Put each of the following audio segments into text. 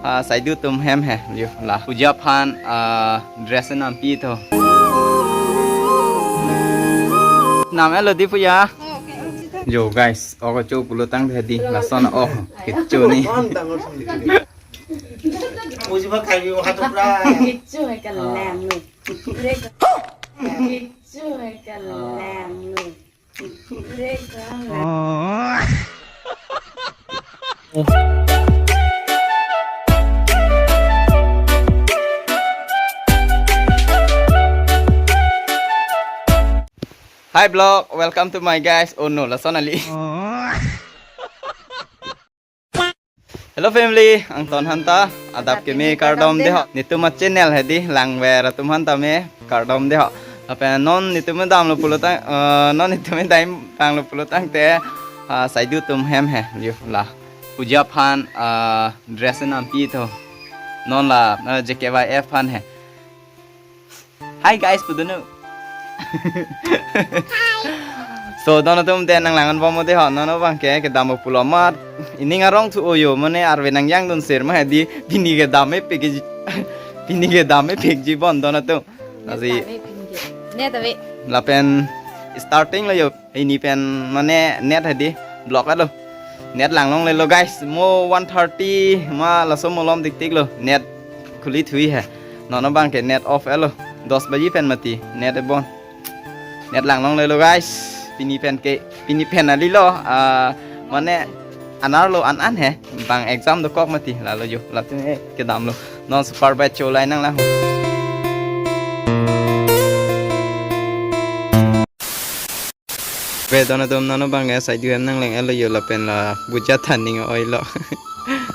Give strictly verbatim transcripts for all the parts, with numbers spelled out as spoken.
Ah, saidu atum hem he, yo, la. Puja aphan, ah, dress nampi tho. Nam-etlo dei puja. Yo guys, ok cho pulo tangte dei, lason ok, kecho ni. Kecho hai kalang lo. Kecho hai kalang lo. Hi vlog, welcome to my guys. Oh no, lason ali. Hello family, angton aphan ta adap keme kardom dei ho. Netum a-channel hedi langver atum aphan ta me kardom dei ho. Lapen non netum damlo pulo tang, eh, non netum dam tanglo pulo tangte, ah, saidu atum hem he, yo, la. Puja aphan, ah, dress nampi tho. Non la, eh, J K Y F aphan he. Hi guys, pudunu. So, don atum te nanglang-an bom dei ho, non abang ke kedam pulo amat. Ining arong thu oyo, mane arve nangjangdun sir ma hedi, pini kedam-e pik ji, pini kedam-e pik ji bon don atum. Lasi. Ne tabe. Lapen starting lo yo. Ini pen mane net hedi block-etlo. Net langlonglelo guys. Mo one thirty ma laso malom diktiklo. Net khuli thui he. Non abang ke net off-etlo. Dos baji pen mati net ebon. Net langlonglelo guys. Pini pen ke, pini pen alilo. Ah, mane anerlo an-an he. Bang exam dokok mati. Lalo yo. Latum e kedamlo. Non super bike cholai nanglang ho. Ve don atum, non abang ke saidu hem nangleng-etlo yo lapen la puja thaning oilo.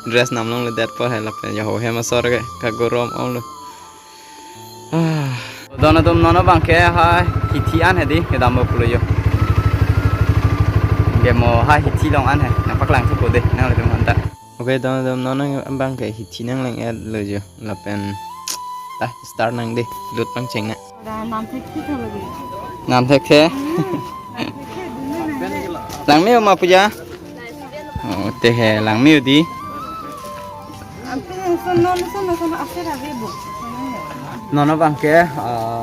Dress namlongledet po he lapen yo ho hem asor ke kagorom onglo. Ah. Don atum, non abang ke ha hithi an hedi kedam pulo yo. Ke mo ha hithi along an he nangpaklang thupo dei nanglitum aphan ta. Okay, don atum, non abang ke hithi nangleng-etlo yo lapen ta start nang dei, lut pangcheng nang. Nam thekthe lagi. Nam thekthe. Langme-o ma puja? Oh, te he langme-o dei. Non abang ke, ah,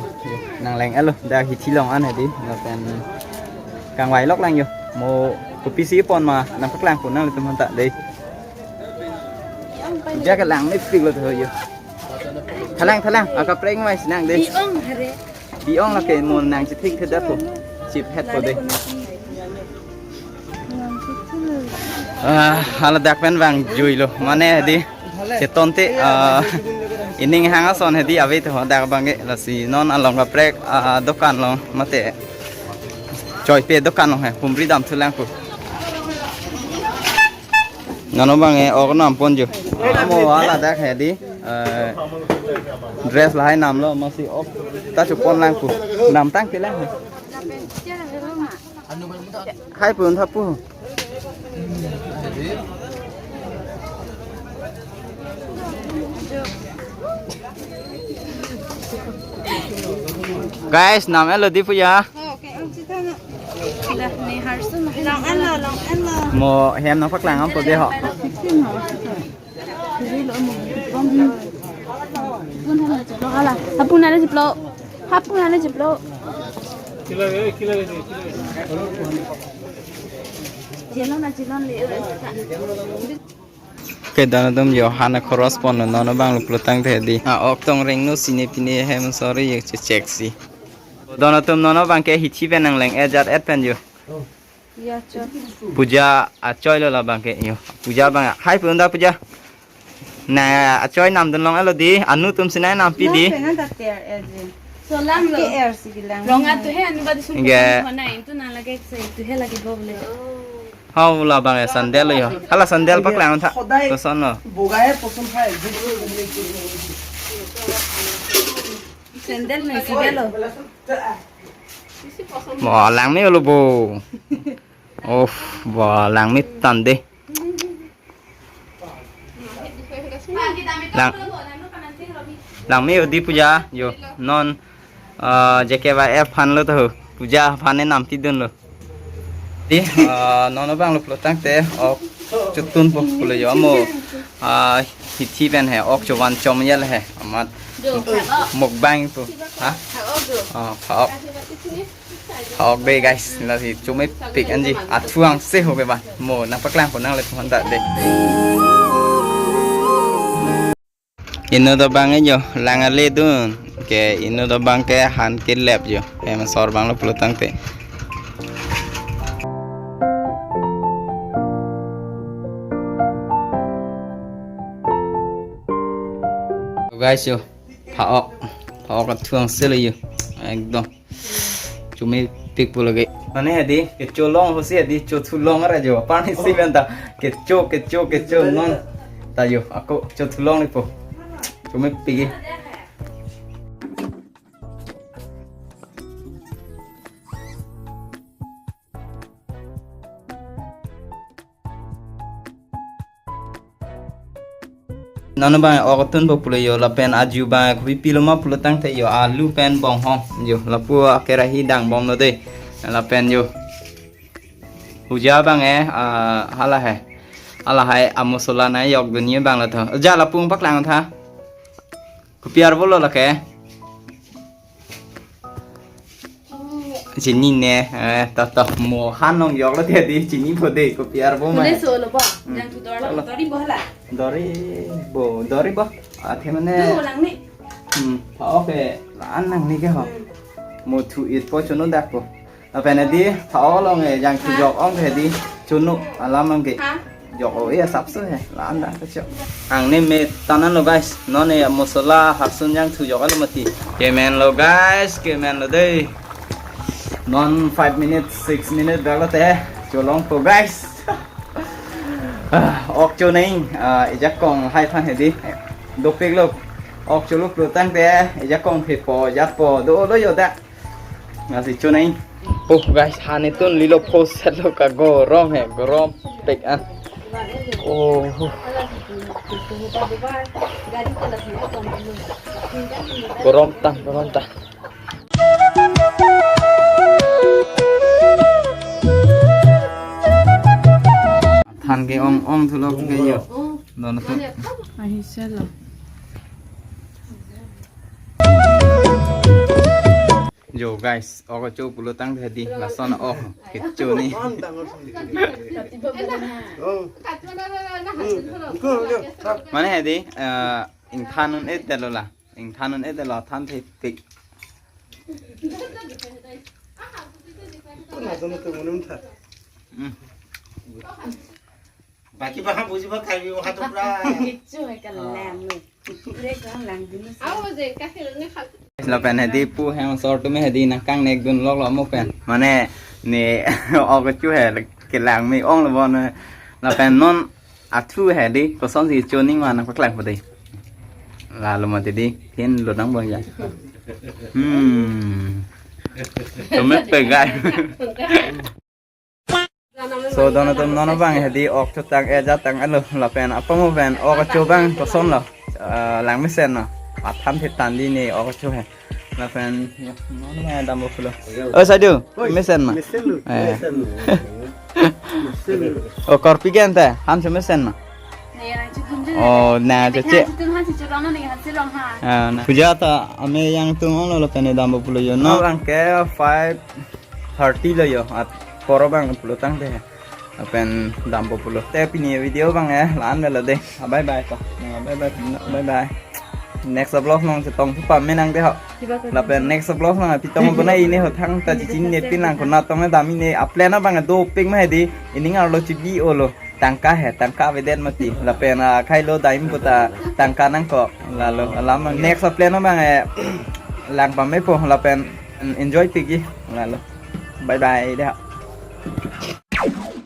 nangleng-etlo, dak hithi along an hedi, lapen kangvai lok lang yo. Mo kopisi pon ma nangpaklangpo nanglitum aphan ta dei. Dia ke langmepiklo tho yo. Thalang, thalang, akaprek mai si nang dei. Di-ong hare. Di-ong lake mo nangchethekthedetpo. Chip het po dei. Ah, hala dak pen vangjuilo. Mane dei. Chetonte, ah, ining hang ason hedi ave tho dak abang ke, lasi non along kaprek, ah, dokan along mate. Choipe dokan along he, humri dam thulangpo. Non abang e ok nam pon jo. Mo hala dak hedi, eh, dress lahai namlo, masi ok ta chopon langpo. Namtang kelang. Hai pun thapu. Guys, nam-etlo dei puja. Mo hem nangpaklang-etpo dei ho. Hapun ale chiplo. Hapun ale chiplo. Chilon na chilon le. Kedam atum, yo hana khoros ponlo, non abang lo pulo tangte dei. Ah, ok tong rengno sine pine hem sorry yo, che check si. Don atum, non abang ke hithi pen nangleng-et jat-et pen yo. Ya, cho. Puja achoilo labang ke yo. Puja abang. Hai punda puja. Na achoi namdun long-etlo dei, anu atum sinai nampi dei. Nang penang ta ter e dei. So lang lo. Ke er si bilang. Rong atu he anu badi sun. Inge. Hona itu nang lagi se itu he lagi bo bole. Hau labang e sandal lo yo. Hala sandal paklang tha. Shodai. Koson lo. Boga hai poson hai. Sandal nang si lo. Mo langme lo bo. Oh, bo langme tande. Lang, langme-o dei puja yo non, ah, J K Y F aphan lo tho puja aphan ne namtidunlo. Dei, ah, non abang lo pulo tangte ok Chotun po pulo yo amo. Ah, hithi pen he, ok chovan chom yal he. Amat mukbang po. Ha? Oh, pha-ok. Pha-ok dei guys, lasi chomepik anji. Athuang se ho ke ba. Mo nangpaklang po nang le phan ta dei. Inut abang ke jo, lang ale dun. Ke inut abang ke han kelep jo. Hem asor abang lo pulo tangte. Guys jo, pha-ok. Pha-ok athuang se lo jo. Ekdom. Chomepik po lake. Mane hedi, kecho long hosi hedi, chothu long ara jo. Pani si benta. Kecho, kecho, kecho non. Ta jo, ako chothu long ni po. Chomepik. Non abang ok tun po pulo yo lapen aju abang kopi pilo ma pulo tangte yo alu pen bonghong yo lapu akerahi dang bom lo dei lapen yo huja abang eh ah, hala he hala hai amosola na yok dunia abang lo tho ja lapu paklang tha kopi arvo lo lake. Chini ne, eh, ta ta mo han nong yok lo te di chini po de kopi arvo ma. Kule so lo bo, hmm. Jangthu dor lo, dori bo hala. Dori bo, dori bo. Athe mane. Tu lang ni. Hmm, pha-ok ke, la-an nangni ke ho. Hmm. Mo thu it po chono dak po. Lapen di pha-ok long eh, jangthu jok ong ke di chono alam ang ke. Ha? Jok o ya sapso he, la-an dang kachok. Ang ne me tanan lo guys, non ne mosola harsun jangthu jok alo mati. Kemen lo guys, kemen lo dei. Non five minutes, six minutes bak lo te, cholong po guys. Ah, ok cho nai, ah, ejakong hai phan hedi. Dopik lo, ok cho lo pulo tangte, ejakong phe po, jat po, do lo yo dak. Nasi chonai. Oh guys, han itun lilo poset lo ka gorom he, gorom pek an. Oh. Huh. Gorom tang, gorom tang. Than ke ong ong thu lo ke yo. Don thu. Ahi selo. Yo guys, ok cho pulo tangte hedi, lason ok kecho ni. Mane hedi, eh, ingthan un-et lo la, ingthan un-et lo, than thepik. Hmm. Baki baham buji ba kai bi wahat pra. Kichu hai kalam ni. Ure kalang dun. Awo je ka khel ne khal. Lapen hedi pu hem asor atum hedi nangkang nek dun lok lo mo pen. Mane ne ok cho he kelang me ong lo bon. Lapen non athu hedi kosonsi cho ning ma nangpaklang po dei. Lalo mati di hin lo nang bon ya. Hmm. Chomepik guys. So don atum non abang hedi ok cho tang eh jat tang alo lapen apamo pen ok cho abang koson lo. Eh, lang mesen lo. Athan thip tan di ne ok cho he. Lapen yo, non abang dampo pulo. Oh sadu, oi, mesen ma. Mesen lo. Eh. Mesen lo. Mesen lo. Oh korpi gente, han cho mesen ma. Oh, na cho che. Ah, na. Puja ta ame yang tung ong lo lapen dampo pulo yo no. Abang ke five thirty lo yo, at poro abang pulo tangte. Lapen dampo pulo. Te pini video abang eh, la-an lo dei. Ah, bye bye pa. Ah, bye bye, bye bye. Next vlog nong chetong thu pame nang dei ho. Lapen next vlog nong pi tong po na ini ho thang ta chichin ne pin lang ko na tong dam ini a plan abang dopik ma hedi. Ini ngar lo chibi o lo. Tangka he, tangka avedet mati. Lapen akhai lo daim puta tangka nangkok. Lalo alam nang next plan abang eh lang pame po lapen enjoy pik ji. Lalo. Bye bye dei.